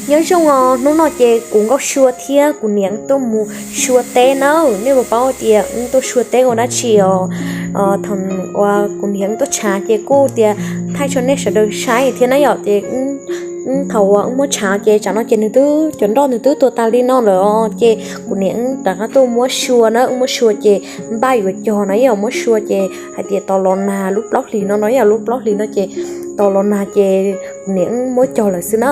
Nyob zoo os, hnub no ces kuv Nkauj Sua thiab kuv niam tuaj mus sua teb na. Nej puas paub tias wb tuaj sua teb ua dab tsi os? Thaum uas kuv niam wb tuaj tshav ces kuj tias thaij rau nej sawv daws saib thiab na yom. Ces wb thaum uas wb muab tshav ces tsam no ces nws twb cov nroj nws twb tuag tas li no lawm os, ces kuv niam wb rov qab tuaj muab sua na, wb muab sua ces npaj yuav cog na yom, muab sua ces hais tias tos los nag lub plaub hlis no no yom, lub plaub hlis no ces tos los nag ces kuv niam wb muab cog lawm xwb na.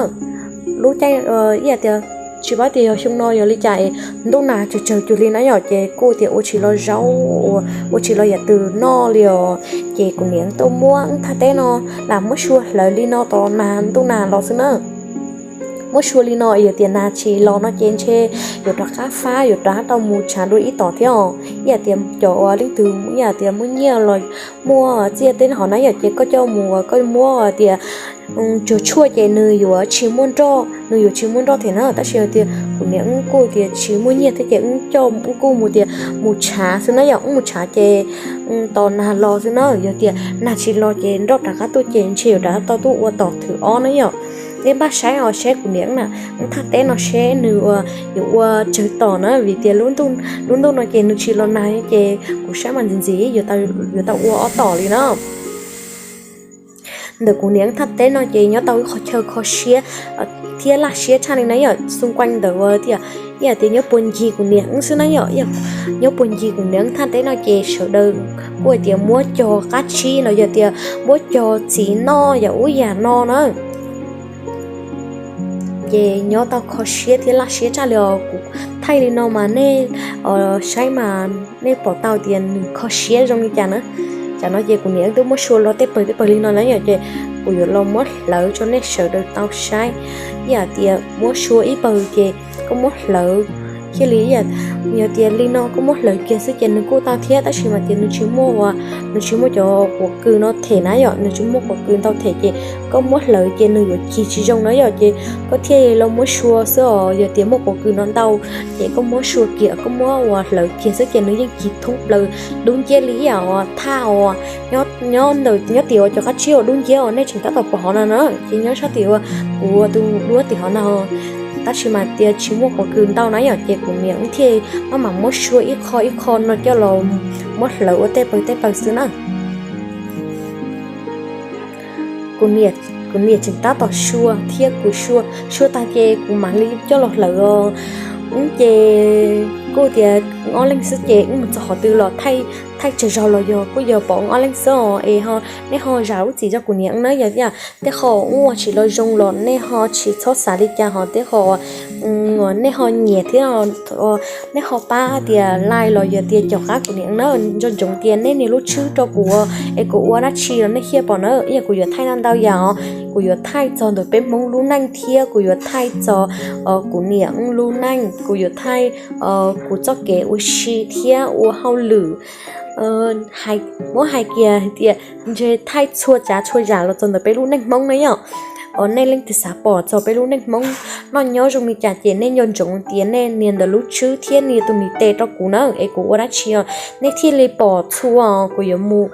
Lub caij ib yam tias tsis paub tias yog xyoo no yog li cas es ntuj nag tsawg tsawg cuag li na yom, ces kuj tias ua tsis los zaub, ua tsis los yam twg noj li os. Ces kuv niam tuaj muab wb thaj teb no lam muab sua hlawv li no tos nag ntuj nag los xwb na. Muab sua li no yog tias nag tsis los no ces ntshe yuav rov qab fab, yuav rov qab tau mus tshav dua ib tom thiab os. Ib yam tias cov uas leej twg ib yam tias muaj nyiaj los muaj txiaj teb hov na yom, ces koj coj mus koj muab tias tsuag tshuaj ces nws yuav tsis muaj nroj, nws yuav tsis muaj nroj thiab na. Tab sis tias kuv niam wb kuj tias tsis muaj nyiaj thiab ces wb coj wb kuj mus tias mus tshav xwb na yom, wb mus tshav ces tos nag los xwb na. Yog tias nag tsis los ces nroj rov qab tuaj ces ntshe yuav rov qab tau tuaj ua tom thwv ob na yom. Nej npaj saib os, saib kuv niam na, wb thaj teb no seb nws yuav ua tsawg tom na, vim tias lub ntuj no ces nws tsis los nag ces kuv saib mas ntxim ntxim yuav tau ua ob tom li na. Ntawm kuv niam wb thaj teb no ces nyob tau ib qho chaw kho siab thiab laj siab tshaj li na yom, xoo kuaj ntawm uas tias ib yam tias nyob puag ncig kuv niam wb xwb na yom. Nyob puag ncig kuv niam wb thaj teb no ces sawv daws kuj hais tias muab cog qab tsib los yog tias muab cog txiv noj yam ub yam no na. Ces nyob tau kho siab thiab laj siab tshaj li os. Kuv thaij li no mas nej saib mas nej pom tau tias nws kho siab zoo li cas na. Tam no ces kuv niam twb muab sua los tej pawg tej pawg li no na yom, ces kuv yuav los muab hlawv rau nej sawv daws tau saib. Ib yam tias muab sua ib pawg ces koj muab hlawv thiaj li, yog tias li no koj muab hlawv kiag xwb ces nws kuj tau thiab, tab sis mas tias nws tsis muaj, nws tsis muaj cov quav kws no them na yom, nws tsis muaj quav kws ntau them ces koj muab hlawv ces nws yuav cig tsis zoo na yom, ces koj thiaj li los muab sua xwb os. Yog tias muaj quav kws no ntau ces koj muab sua kiag, koj muab ua hlawv kiag xwb ces nws yeej cig thoob plaws dub nciab li ib yam uas thaj uas nyob ntawm nyob tim uas cov qab tsib uas dub nciab uas nej tseem tab tom pom hov no na, ces nyob sab tim uas kuv ua tus duab tim hov no. Tab sis mas tias tsis muaj quav kws ntau na yom, ces kuv niam wb thiaj maj mam muab sua ib qho ib qho no coj los muab hlawv ua tej pawg tej pawg xwb na. Kuv niam tseem tab tom sua thiab kuv sua, sua tag ces kuv mam li coj los hlawv os. Wb ces kuj tias ob leeg xwb ces wb mus txog qhov twg los thaij tsawg zaug los yog kuj yog pom wb ob leeg xwb os. Es ho nej ho zam lub txim rau kuv niam wb na, yog tej qho wb ua tsis los zoo los nej ho tsis txhob xav li cas, ho tej qho nej ho nyiam thiab nej ho pab tias like los yog tias caum qab kuv niam na, nco ntsoov tias nej nias lub tshwb rau kuv es kuv ua dab tsi los nej thiaj pom na. Ib yam kuv yuav thaij ntau ntau yam os, kuv yuav thaij txog ntawm peb Hmoob lub neej thiab kuv yuav thaij txog kuv niam lub neej, kuv yuav thaij kuv txoj kev ua si thiab ua hauj lwm. Muab hais kiag tias ntshe thaij txhua tsav txhua yam los txog ntawm peb lub neej Hmoob na yom. Nej leej twg xav pom txog peb lub neej Hmoob noj nyob zoo li cas ces nej nco ntsoov tias nej nias ntawm lub tshwb thiab nias tus ntiv tes rau kuv na, es kuv ua dab tsi os nej thiaj li pom txhua. Kuv yuav mus,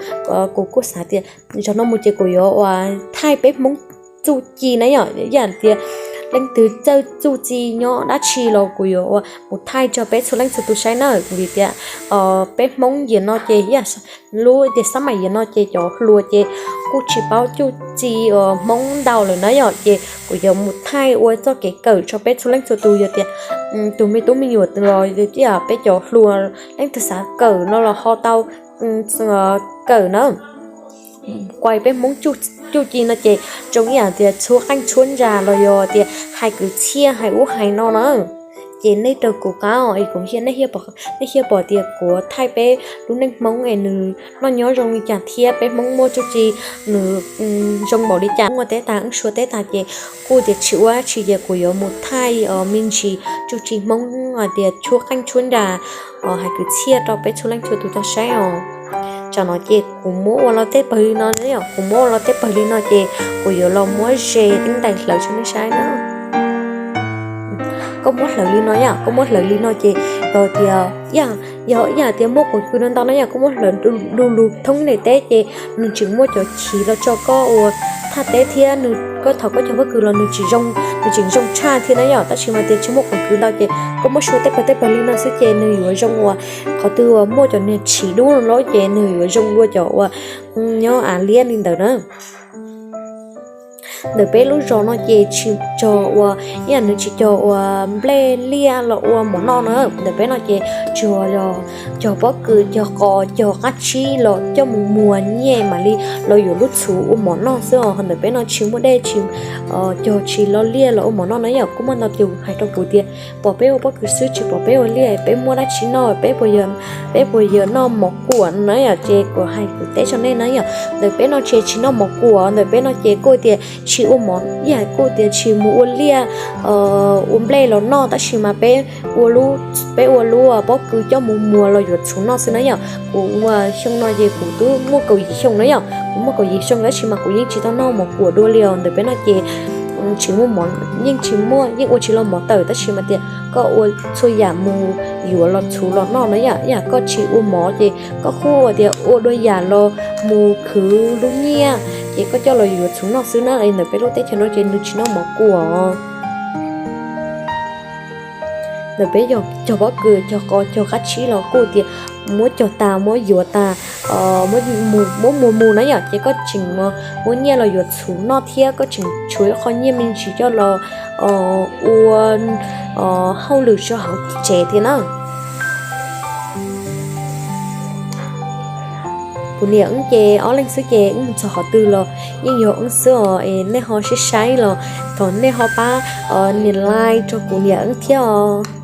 kuv kuj xav tias zaum no mus ces kuv yuav ua thaij peb Hmoob txuj ci na yom, yam tias leej twg txawj txuj ci nyob dab tsi los kuv yuav ua mus thaij rau peb txhua leej txhua tus saib na, vim tias peb Hmoob yam no ces lub tias xab maim yam no ces cov hluas ces kuj tsis paub txuj ci Hmoob ntau lawm na yom, ces kuv yuav mus thaij ua txoj kev kawm rau peb txhua leej txhua tus, yog tias tus me tub me nyuam los yog peb cov hluas leej twg xav kawm no los ho tau kawm na. Kuas peb Hmoob txuj ci no ces zoo ib yam tias tshuab qeej tshuab ntsa los yog tias hais kwv txhiaj hais ub hais no na. Ces nej raws kuv qab os, es kuv, nej thiaj pom tias kuv thaij peb lub neej Hmoob es nws noj nyob zoo li cas thiab peb Hmoob muaj txuj ci nws zoo npaum li cas. Ua teb tag, wb sua teb tag ces kuj tias tsis ua dab tsi ces kuv yuav mus thaij me ntsis txuj ci Hmoob hais tias tshuab qeej tshuab ntsa, hais kwv txhiaj rau peb txhua leej txhua tus tau saib os. Tsam no ces kuv muab ua los tej pawg li no, kuv muab ua los tej pawg li no ces kuv yuav los muab ze teeb ntais hlawv rau nej saib na. Koj muab hlawv li no yom, koj muab hlawv li no ces yog tias, yog ib yam tias muaj quav kws no ntau na yom, koj muab hlawv du lug thoob ntiaj teb ces nws tseem muaj cov chiv los tso koj ua thaj teb thiab nws, koj thaum koj cog pob kws los nws tsis zoo, nws tseem zoo tshaj thiab na yom. Tab sis mas tias tsis muaj khoom khwv ntau ces koj muab sua tej pawg tej pawg li no xwb ces nws yuav zoo uas qhov twg uas muaj cov niag tshis dub lawm ces nws yuav zoo dua cov uas nyob av liab li ntawd na. Ntawm peb lub zos no ces tsis cog uas, ib yam nws tsis cog uas nplej liaj los ua mov noj na. Ntawm peb no ces tsuas cog pob kws, cog qos, cog qab tsib los coj mus muag nyiaj mam li los yuav lub txhuv ua mov noj xwb os. Ntawm peb no tsis muaj dej, tsis cog tsis lo liaj los ua mov noj na yom. Kuj muaj ntau tus hais rau kuv tias pom peb ua pob kws xwb tsis pom peb ua liaj, peb muaj dab tsi noj, peb puas yog, peb puas yog noj mov kuam na yom. Ces kuv hais kuv teb tso nej na yom, ntawm peb no ces tsis noj mov kuam, ntawm peb no ces kuj tias tsis ua mov, ib yam kuj tias tsis mus ua liaj ua nplej los noj, tab sis mas peb ua lub, peb ua lub pob kws coj mus muag los yuav txhuv noj xwb na yom. Kuv ua xyoo no ces kuv twb muaj kaum yim xyoo na yom, kuv muaj kaum yim xyoo tab sis mas kuv yeej tsis tau noj mov kuam dua li os. Ntawm peb no ces tsis muaj mov, yeej tsis muaj, yeej ua tsis los mov tawm, tab sis mas tias koj ua txhua yam mus yuav los txhuv los noj na yom. Ib yam koj tsis ua mov ces koj kuj ua tias ua dua yam los mus khwv lub nyiaj ces koj coj los yuav txhuv noj xwb na. Ntawm peb lub teb chaws no ces nws tsis noj mov kuam. Ntawm peb yog cog pob kws, cog qos, cog qab tsib los kuj tias muab cog tas, muab yuav tas, muab muag mus na yom, ces koj tseem muab nyiaj los yuav txhuv noj thiab koj tseem tshuav ib qho nyiaj me ntsis coj los ua hauj lwm rau hauv tsev thiab na. Kuv niam wb ces ob leeg xwb ces wb mus txog qhov twg los yeej yog wb xwb os. Es nej ho saib saib los thov nej ho pab nias like rau kuv niam wb thiab os.